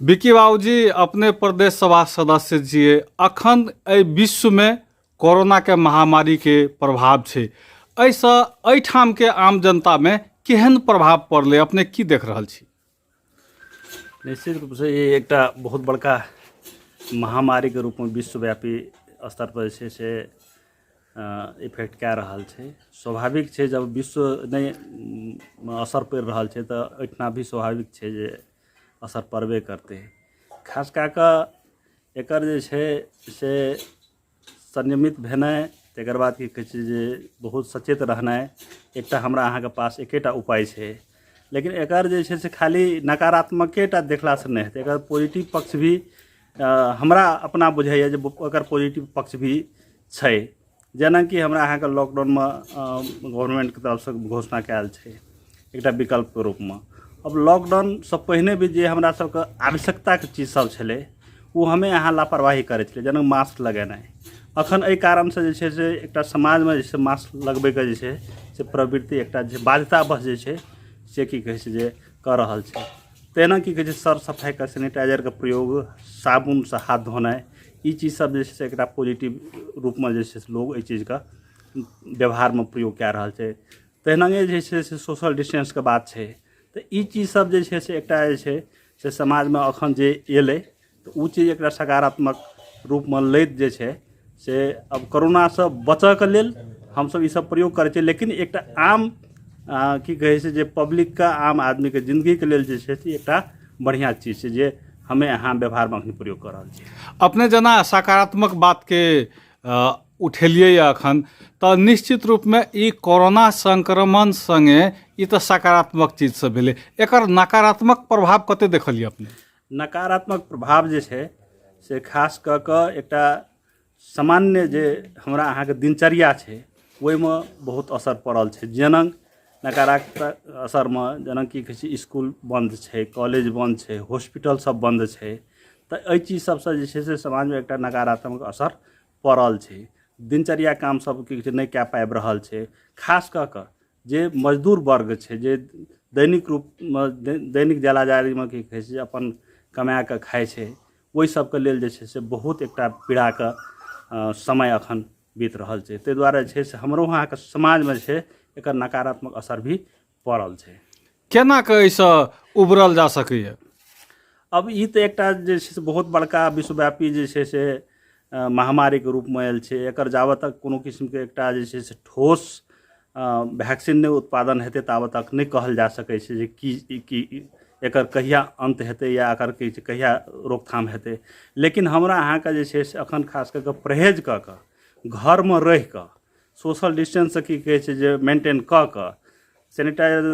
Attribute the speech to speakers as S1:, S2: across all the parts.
S1: Wiki बाबूजी, अपने प्रदेश सभा सदस्य छियै, अखन एहि विश्वमे कोरोनाके महामारीके प्रभाव छै, एहिसँ एहिठामके आम जनतामे केहन प्रभाव पड़लै, अपने की देख रहल छी?
S2: निश्चित रूपसँ ई एकटा बहुत बड़का महामारीके रूपमे विश्वव्यापी स्तरपर जे छै से इफेक्ट कए रहल छै। स्वाभाविक छै, जब विश्व नहि असर पड़ि रहल छै तऽ एहिठिना भी स्वाभाविक छै जे असर पड़बे करतै। खास कए कऽ एकर जे छै से संयमित भेनाइ, तकर बाद की कहै छै जे बहुत सचेत रहनाइ एकटा हमरा अहाँके पास एकेटा उपाय छै। लेकिन एकर जे छै से खाली नकारात्मके टा देखलासँ नहि हेतै, एकर पॉजिटिव पक्ष भी हमरा अपना बुझाइए जे एकर पॉजिटिव पक्ष भी छै। जेनाकि हमरा अहाँके लॉकडाउनमे गवर्नमेन्टके तरफसँ घोषणा कयल छै एकटा विकल्पके रूपमे। अब लॉकडाउनसँ पहिने भी जे हमरा सबके आवश्यकताके चीज सब छलै, ओ हमे अहाँ लापरवाही करै छलियै, जेना मास्क लगेनाइ। अखन एहि कारणसँ जे छै से एकटा समाजमे जे छै मास्क लगबैके जे छै से प्रवृत्ति एकटा जे बाध्यतावश जे छै से की कहै छै जे कऽ रहल छै। तहिना की कहै छै सर सफाइके सेनिटाइजरके प्रयोग, साबुनसँ हाथ धोनाइ, ई चीज सब जे छै से एकटा पॉजिटिव रूपमे जे छै से लोग एहि चीजके व्यवहारमे प्रयोग कए रहल छै। तहिनाए जे छै से सोशल डिस्टेंसके बात छै। तऽ ई चीज सब जे छै से एकटा जे छै से समाजमे अखन जे एलै, तऽ ओ चीज एकटा सकारात्मक रूपमे लैत जे छै से अब कोरोनासँ बचऽके लेल हमसब ई सब प्रयोग करै छियै। लेकिन एकटा आम की कहै छै जे पब्लिकके, आम आदमीके जिन्दगीके लेल जे छै से एकटा बढ़िआँ चीज छै जे हमे अहाँ व्यवहारमे अखन प्रयोग कऽ रहल छी।
S1: अपने जेना सकारात्मक बातके उठेलियै अखन, तऽ निश्चित रूपमे ई कोरोना संक्रमण सङ्गे ई तऽ सकारात्मक चीज सब भेलै, एकर नकारात्मक प्रभाव कते देखलियै अपने?
S2: नकारात्मक प्रभाव जे छै से खास कऽ कऽ एकटा सामान्य जे हमरा अहाँके दिनचर्या छै, ओहिमे बहुत असर पड़ल छै। जेना नकारात्मक असरमे जेना की कहै छै, इसकुल बन्द छै, कॉलेज बन्द छै, हॉस्पिटल सब बन्द छै, तऽ एहि चीज सबसँ जे छै से समाजमे एकटा नकारात्मक असर पड़ल छै। दिनचर्या काम सब की कहै छै नहि कए पाबि रहल छै। खास कऽ कऽ जे मजदूर वर्ग छै, जे दैनिक रूपमे दैनिक जलाजारीमे की कहै छै अपन कमाए कऽ खाइ छै, ओहि सबके लेल जे छै से बहुत एकटा पीड़ाके समय अखन बीत रहल छै। ताहि दुआरे जे छै से हमरो अहाँके समाजमे जे छै एकर नकारात्मक असर भी पड़ल छै।
S1: केना कऽ एहिसँ उबरल जा सकैए?
S2: अब ई तऽ एकटा जे छै से बहुत बड़का विश्वव्यापी जे छै से महामारीके रूपमे आयल छै। एकर जाबत तक कोनो किस्मके एकटा जे छै से ठोस वैक्सीन नहि उत्पादन हेतै, ताबत तक नहि कहल जा सकै छै जे की की एकर कहिया अन्त हेतै या एकर की छै कहिया रोकथाम हेतै। लेकिन हमरा अहाँके जे छै से एखन खास कऽ कऽ परहेज कऽ कऽ, घरमे रहि कऽ, सोशल डिस्टेंससँ की कहै छै जे मेंटेन कऽ कऽ, सेनिटाइजर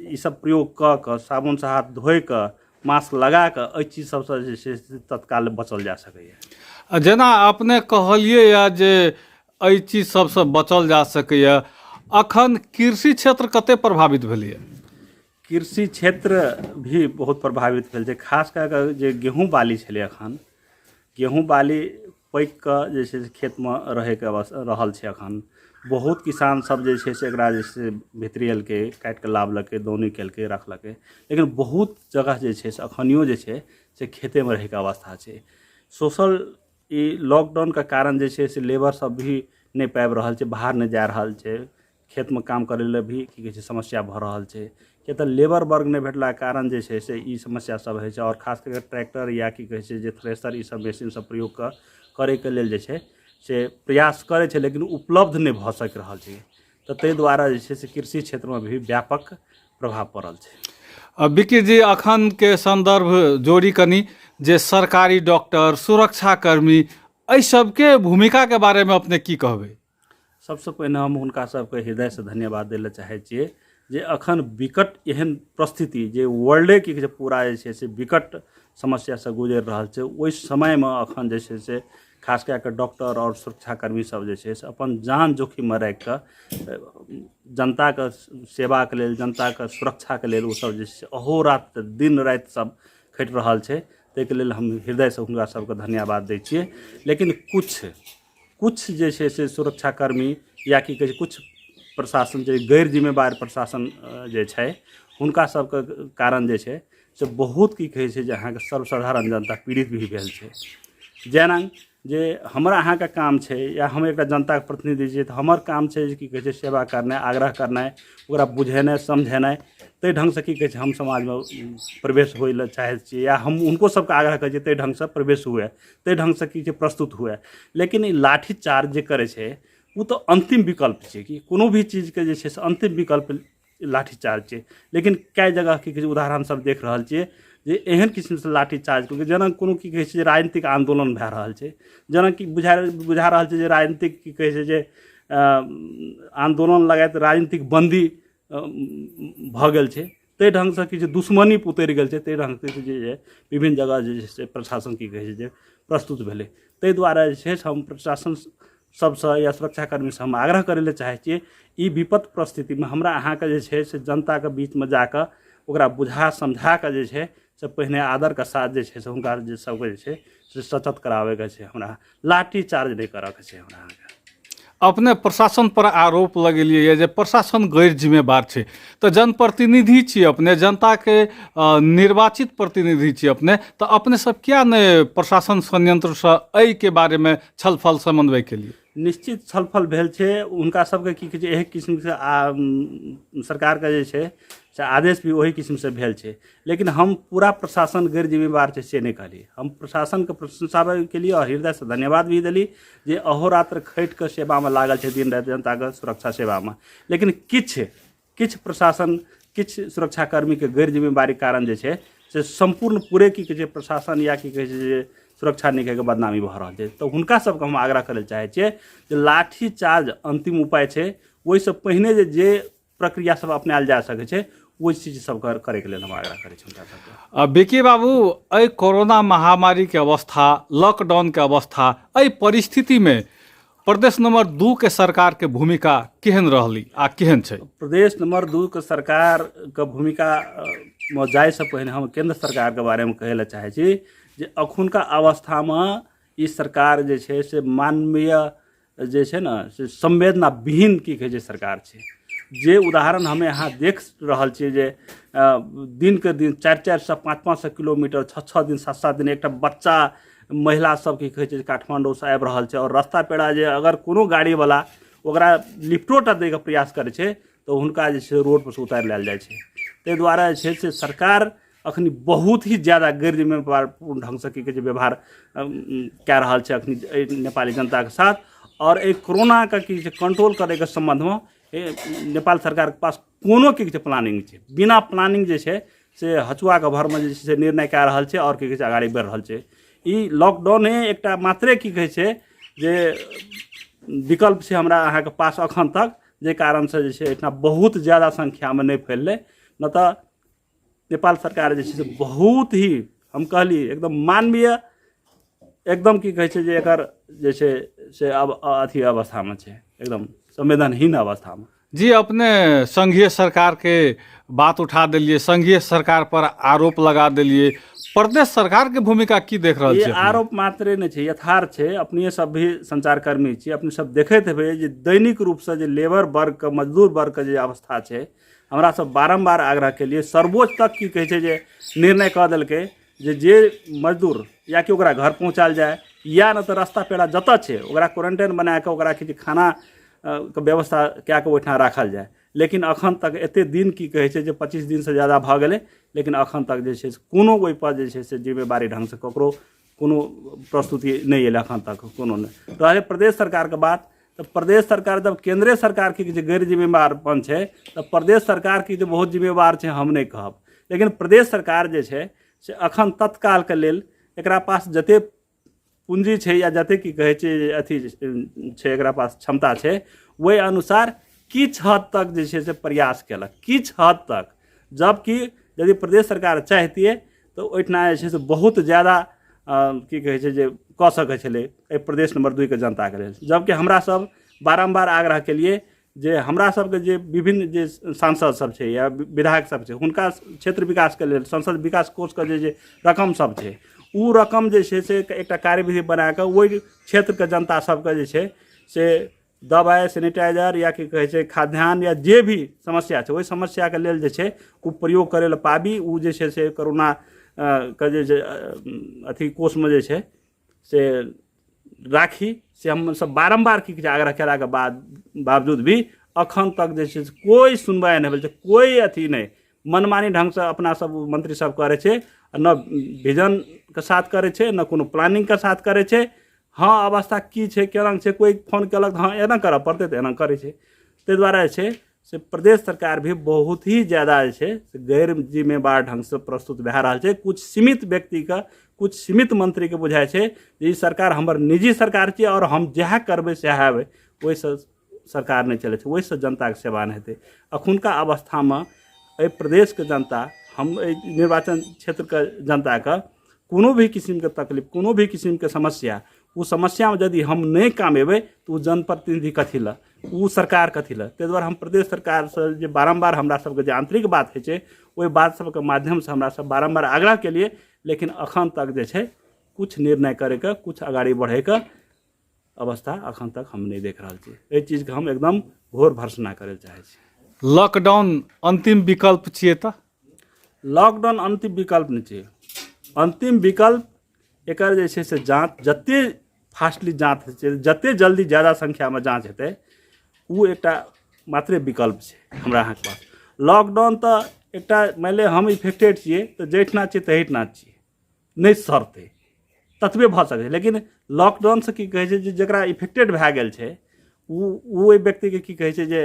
S2: ई सब प्रयोग कऽ कऽ, साबुनसँ हाथ धोइ कऽ, मास्क लगा कऽ, एहि चीज सबसँ जे छै से तत्काल बचल जा सकैए।
S1: जेना अपने कहलियै यऽ जे एहि चीज सबसँ बचल जा सकैए, अखन कृषि क्षेत्र कते प्रभावित भेलैए?
S2: कृषि क्षेत्र भी बहुत प्रभावित भेल छै। खास कए कऽ जे गेहूँ बाली छलै, अखन गेहूँ बाली पाकि कऽ जे छै से खेतमे रहैके रहल छै। अखन बहुत किसान सब जे छै से एकरा जे छै से भितरियलकै, काटि कऽ लाबलकै, दौनी केलकै, रखलकै, लेकिन बहुत जगह जे छै से अखनियो जे छै से खेतेमे रहैके अवस्था छै। सोशल ई लॉकडाउनके कारण जे छै से लेबर सब भी नहि पाबि रहल छै, बाहर नहि जा रहल छै, खेतमे काम करै लए भी की कहै छै समस्या भऽ रहल छै, किएक तऽ लेबर वर्ग नहि भेटलाके कारण जे छै से ई समस्या सब होइ छै। आओर खास कऽ कऽ ट्रैक्टर या की कहै छै जे थ्रेसर, ई सब मशीन सब प्रयोग कऽ करैके लेल जे छै से प्रयास करै छै, लेकिन उपलब्ध नहि भऽ सकि रहल छै। तऽ ताहि दुआरे जे छै से कृषि क्षेत्रमे भी व्यापक प्रभाव पड़ल छै।
S1: बिक्की जी, अखनके सन्दर्भ जोड़ी कनि जे सरकारी डॉक्टर, सुरक्षाकर्मी, एहि सबके भूमिकाके बारेमे अपने की कहबै?
S2: सबसँ पहिने हम हुनका सबके हृदयसँ धन्यवाद दै लए चाहै छियै जे अखन विकट एहन परिस्थिति जे वर्ल्डे की कहै छै पूरा जे छै से विकट समस्यासँ गुजरि रहल छै, ओहि समयमे अखन जे छै से खास कए कऽ डॉक्टर आओर सुरक्षाकर्मी सब जे छै से अपन जान जोखिममे राखि कऽ जनताके सेवाके लेल, जनताके सुरक्षाके लेल ओसब जे छै से अहोरात्र दिन राति सब खटि रहल छै। ताहिके लेल हम हृदयसँ हुनका सबके धन्यवाद दै छियै। लेकिन किछु किछु जे छै से सुरक्षाकर्मी या की कहै छै किछु प्रशासन जे गैर जिम्मेवार प्रशासन जे छै, हुनका सबके कारण जे छै से बहुत की कहै छै जे अहाँके सर्वसाधारण जनता पीड़ित भी भेल छै। जेना जे हमरा अहाँके काम छै या हम एकटा जनताके प्रतिनिधि छियै, तऽ हमर काम छै जे की कहै छै सेवा करनाइ, आग्रह करनाइ, ओकरा बुझेनाइ समझेनाइ। ताहि ढङ्गसँ की कहै छै हम समाजमे प्रवेश होइ लए चाहै छियै या हम हुनको सबके आग्रह करै छियै ताहि ढङ्गसँ प्रवेश हुए, ताहि ढङ्गसँ की छै प्रस्तुत हुए। लेकिन ई लाठी चार्ज जे करै छै ओ तऽ अन्तिम विकल्प छै कि कोनो भी चीजके जे छै से अन्तिम विकल्प लाठी चार्ज छै। लेकिन कए जगह की कहै छै उदाहरण सब देख रहल छियै जे एहन किस्मसँ लाठी चार्ज कऽ जेना कोनो की कहै छै राजनीतिक आन्दोलन भए रहल छै, जेनाकि बुझा बुझा रहल छै जे राजनीतिक की कहै छै जे आन्दोलन लगाइत राजनीतिक बन्दी भऽ गेल छै, ताहि ढङ्गसँ की छै दुश्मनी उतरि गेल छै। ताहि ढङ्गसँ जे विभिन्न जगह जे छै से प्रशासन की कहै छै जे प्रस्तुत भेलै। ताहि दुआरे जे छै से हम प्रशासन सबसँ या सुरक्षाकर्मीसँ हम आग्रह करै लए चाहै छियै, ई विपत परिस्थितिमे हमरा अहाँके जे छै से जनताके बीचमे जाकऽ ओकरा बुझा समझा कऽ जे छै से पहिने आदरके साथ जे छै से हुनका जे सबके जे छै से सचेत कराबैके छै, हमरा लाठी चार्ज नहि करऽके छै। हमरा अहाँके
S1: अपने प्रशासन पर आरोप लगेलियै यऽ जे प्रशासन गैर जिम्मेवार छै, तऽ जनप्रतिनिधि छी अपने, जनताके निर्वाचित प्रतिनिधि छी अपने, तऽ अपने सब किया नहि प्रशासन संयंत्रसँ एहिके बारेमे छलफल समन्वयके लिए?
S2: निश्चित छलफल भेल छै। हुनका सबके की कहै छै एहि किस्मके सरकारके जे छै से आदेश भी ओहि किस्मसँ भेल छै। लेकिन हम पूरा प्रशासन गैर जिम्मेवार छै से नहि कहलियै, हम प्रशासनके प्रशंसा केलियै आओर हृदयसँ धन्यवाद भी देली जे अहोरात्र खटि कऽ सेवामे लागल छै दिन राति जनताके सुरक्षा सेवामे। लेकिन किछु किछु प्रशासन किछु सुरक्षाकर्मीके गैर जिम्मेवारीके कारण जे छै से सम्पूर्ण पूरे की कहै छै प्रशासन या की कहै छै जे सुरक्षा निकायके बदनामी भऽ रहल छै। तऽ हुनका सबके हम आग्रह करै लए चाहै छियै जे लाठी चार्ज अन्तिम उपाय छै, ओहिसँ पहिने जे जे प्रक्रिया सब अपनायल जा सकै छै ओहि चीज सब करैके लेल हम आग्रह करै छी हुनका सबके।
S1: बिकी बाबू, एहि कोरोना महामारीके अवस्था, लॉकडाउनके अवस्था, एहि परिस्थितिमे प्रदेश नंबर 2 के सरकारके भूमिका केहन रहली आ केहन छै?
S2: प्रदेश नंबर 2 के सरकारके भूमिका मे जाइसँ पहिने हम केन्द्र सरकारके बारेमे कहै लए चाहै छी जे अखुनका अवस्थामे ई सरकार जे छै से मानवीय जे छै ने से संवेदना विहीन की कहै छै सरकार छै। जे उदाहरण हमे यहाँ देख रहल छियै जे दिनके दिन 400 500 500 किलोमीटर 6-6 दिन 7-7 दिन एकटा बच्चा महिला सब की कहै छै काठमाण्डूसँ आबि रहल छै आओर रस्ता पेड़ा जे अगर कोनो गाड़ीवला ओकरा लिफ्टोटा दैके प्रयास करै छै तऽ हुनका जे छै रोडपर से उतारि लेल जाइ छै। ताहि दुआरे जे छै से सरकार अखनी बहुत ही ज्यादा गैर जिम्मेवारपूर्ण ढङ्गसँ की कहै छै व्यवहार कए रहल छै अखनी एहि नेपाली जनताके साथ। आओर एहि कोरोनाके की छै कंट्रोल करैके सम्बन्धमे नेपाल सरकारके पास कोनो की कहै छै प्लानिंग छै, बिना प्लानिंग जे छै से हचुआके भरमे जे छै से निर्णय कए रहल छै आओर की कहै छै अगाडि बढ़ि रहल छै। ई लॉकडाउने एकटा मात्रे की कहै छै जे विकल्प छै हमरा अहाँके पास अखन तक, जाहि कारणसँ जे छै एहिठाम बहुत ज्यादा संख्यामे नहि फैललै। नहि तऽ नेपाल सरकार जे छै से बहुत ही हम कहली एकदम मानवीय एकदम की कहै छै जे एकर जे छै से अब अथी अवस्थामे छै, एकदम संवेदनहीन अवस्थामे।
S1: जी, अपने संघीय सरकारके बात उठा देलियै, संघीय सरकार पर आरोप लगा देलियै, प्रदेश सरकारके भूमिका की देख रहल
S2: छी? आरोप मात्रे नहि छै, यथार्थ छै। अपने सब भी संचारकर्मी छी, अपने सब देखैत हेबै जे दैनिक रूपसँ जे लेबर वर्गके मजदूर वर्गके जे अवस्था छै, हमरा सब बारम्बार आग्रह केलियै, सर्वोच्च तक की कहै छै जे निर्णय कऽ देलकै जे जे मजदूर या कि ओकरा घर पहुँचायल जाय या नहि तऽ रास्ता पेड़ा जतऽ छै ओकरा क्वारेंटाइन बना कऽ ओकरा किछु खाना के व्यवस्था कए कऽ ओहिठाम राखल जाय। लेकिन अखन तक एते दिन की कहै छै जे 25 दिनसँ ज्यादा भऽ गेलै, लेकिन अखन तक जे छै से कोनो ओहिपर जे छै से जिम्मेवारी ढङ्गसँ ककरो कोनो प्रस्तुति नहि एलै अखन तक कोनो नहि। रहलै प्रदेश सरकारके बात, तऽ प्रदेश सरकार जब केन्द्रे सरकारके जे गैर जिम्मेवारपन छै तऽ प्रदेश सरकारके जे बहुत जिम्मेवार छै हम नहि कहब। लेकिन प्रदेश सरकार जे छै से अखन तत्कालके लेल एकरा पास जते पूँजी छै या जते की कहै छै अथी छै एकरा पास क्षमता छै ओहि अनुसार किछु हद तक जे छै से प्रयास केलक, किछु हद तक। जबकि यदि प्रदेश सरकार चाहितियै तऽ ओहिठिना जे छै से बहुत ज्यादा की कहै छै जे कऽ सकै छलै एहि प्रदेश नंबर 2 के जनताके लेल। जबकि हमरा सब बारम्बार आग्रह केलियै जे हमरा सबके जे विभिन्न जे सांसद सब छै या विधायक सब छै हुनका क्षेत्र विकासके लेल संसद विकास कोषके जे जे रकम सब छै ओ रकम जे छै से एकटा कार्यविधि बनाकऽ ओहि क्षेत्रके जनता सबके जे छै से दबाइ, सेनिटाइजर या की कहै छै खाद्यान्न या जे भी समस्या छै, ओहि समस्याके लेल जे छै ओ प्रयोग करै लए पाबी। ओ जे छै से कोरोना के जे छै अथी कोषमे जे छै से राखी, से हमसभ बारम्बार की कहै छै आग्रह केलाके बाद बावजूद भी अखन तक जे छै से कोइ सुनवाइ नहि भेल छै, कोइ अथी नहि। मनमानी ढङ्गसँ अपना सब मन्त्री सब करै छै, ने विजनके साथ करै छै, ने कोनो प्लानिंगके साथ करै छै। हँ, अवस्था की छै, केना छै, कोइ फोन केलक हँ एना करऽ पड़तै तऽ एना करै छै। ताहि दुआरे जे छै से प्रदेश सरकार भी बहुत ही ज्यादा जे छै से गैर जिम्मेवार ढङ्गसँ प्रस्तुत भए रहल छै। किछु सीमित व्यक्तिके, किछु सीमित मन्त्रीके बुझाइ छै जे ई सरकार हमर निजी सरकार छियै आओर हम जएह करबै सएह हेबै। ओहिसँ सरकार नहि चलै छै, ओहिसँ जनताके सेवा नहि हेतै। अखुनका अवस्थामे एहि प्रदेशके जनता, हम एहि निर्वाचन क्षेत्रके जनताके कोनो भी किसिमके तकलीफ, कोनो भी किसिमके समस्या, ओ समस्यामे यदि हम नहि काम एबै तऽ ओ जनप्रतिनिधि कथी लए, ओ सरकार कथी लए? ताहि दुआरे हम प्रदेश सरकारसँ जे बारम्बार हमरा सबके जे आन्तरिक बात होइ छै, ओहि बात सबके माध्यमसँ हमरा सब बारम्बार आग्रह केलियै, लेकिन अखन तक जे छै किछु निर्णय करैके, किछु अगाड़ी बढ़ैके अवस्था अखन तक हम नहि देख रहल छी। एहि चीजके हम एकदम घोर भर्सना करै लए चाहै छी।
S1: लॉकडाउन अन्तिम विकल्प छियै तऽ?
S2: लॉकडाउन अन्तिम विकल्प नहि छै। अन्तिम विकल्प एकर जे छै से जाँच, जते फास्टली जाँच होइ छै, जते जल्दी ज्यादा संख्यामे जाँच हेतै, ओ एकटा मात्रे विकल्प छै हमरा अहाँके पास। लॉकडाउन तऽ एकटा मानि लिअ हम इफेक्टेड छियै तऽ जाहिठिना छियै तहिठिना छियै, नहि सरतै ततबे भऽ सकै छै। लेकिन लॉकडाउनसँ की कहै छै जे जकरा इफेक्टेड भए गेल छै ओ ओहि व्यक्तिके की कहै छै जे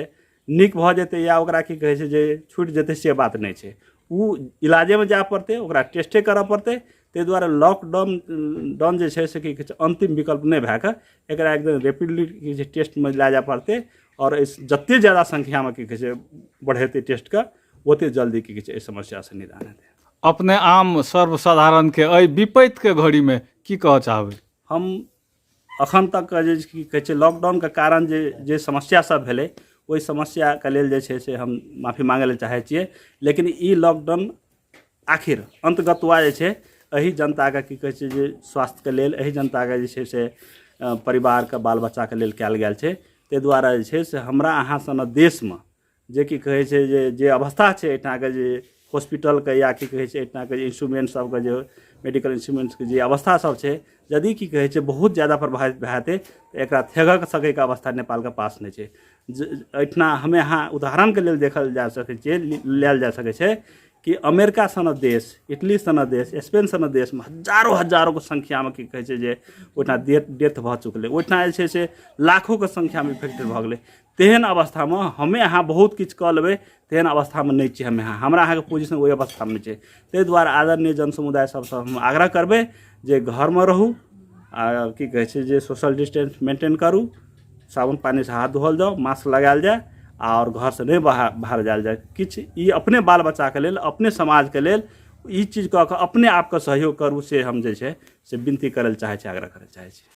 S2: नीक भऽ जेतै या ओकरा की कहै छै जे छुटि जेतै, से बात नहि छै। ओ इलाजेमे जाय पड़तै, ओकरा टेस्टे करऽ पड़तै। ताहि दुआरे लॉकडाउन डाउन जे छै से की कहै छै अन्तिम विकल्प नहि भए कऽ एकरा एकदम रेपिडली की कहै छै टेस्टमे लए जाय पड़तै आओर एहि जतेक ज्यादा संख्यामे की कहै छै बढ़ेतै टेस्टके, ओतेक जल्दी की कहै छै एहि समस्यासँ निदान हेतै।
S1: अपने आम सर्वसाधारणके एहि विपत्तिके घड़ीमे की कहऽ चाहबै?
S2: हम अखन तक जे की कहै छै लॉकडाउनके कारण जे जे समस्या सब भेलै, ओहि समस्याके लेल जे छै से हम माफी मांगै लए चाहै छियै। लेकिन ई लॉकडाउन आखिर अन्तगत्वा जे छै एहि जनताके की कहै छै जे स्वास्थ्यके लेल, एहि जनताके जे छै से परिवारके बाल बच्चाके लेल कयल गेल छै। ताहि दुआरे जे छै से हमरा अहाँ सन देशमे जे की कहै छै जे जे अवस्था छै एहिठामके जे हॉस्पिटलके या की कहै छै एहिठामके जे इंस्ट्रूमेंट सबके, जे मेडिकल इंस्ट्रूमेंट्सके जे अवस्था सब छै, यदि की कहै छै बहुत ज्यादा प्रभावित भए जेतै तऽ एकरा थेगक सकैके अवस्था नेपालके पास नहि छै। एहिठिना हमे अहाँ उदाहरणके लेल देखल जा सकै छियै, लेल जा सकै छै कि अमेरिका सनक देश, इटली सनक देश, स्पेन सनक देशमे हजारो हजारोके संख्यामे की कहै छै जे ओहिठाम डेथ भऽ चुकलै, ओहिठाम जे छै से लाखोके संख्यामे इफेक्टेड भऽ गेलै। तेहन अवस्थामे हमे अहाँ बहुत किछु कऽ लेबै तेहन अवस्थामे नहि छियै हमे अहाँ, हमरा अहाँके पोजिशन ओहि अवस्थामे नहि छै। ताहि दुआरे आदरणीय जन समुदाय सबसँ हम आग्रह करबै जे घरमे रहू आ की कहै छै जे सोशल डिस्टेंस मेंटेन करू, साबुन पानिसँ हाथ धोअल जाउ, मास्क लगायल जाय आओर घरसँ नहि बाहर बाहर जायल जाय। किछु ई अपने बाल बच्चाके लेल, अपने समाजके लेल ई चीज कऽ कऽ अपने आपके सहयोग करू, से हम जे छै से विनती करै लए चाहै छी, आग्रह करै लए चाहै छी।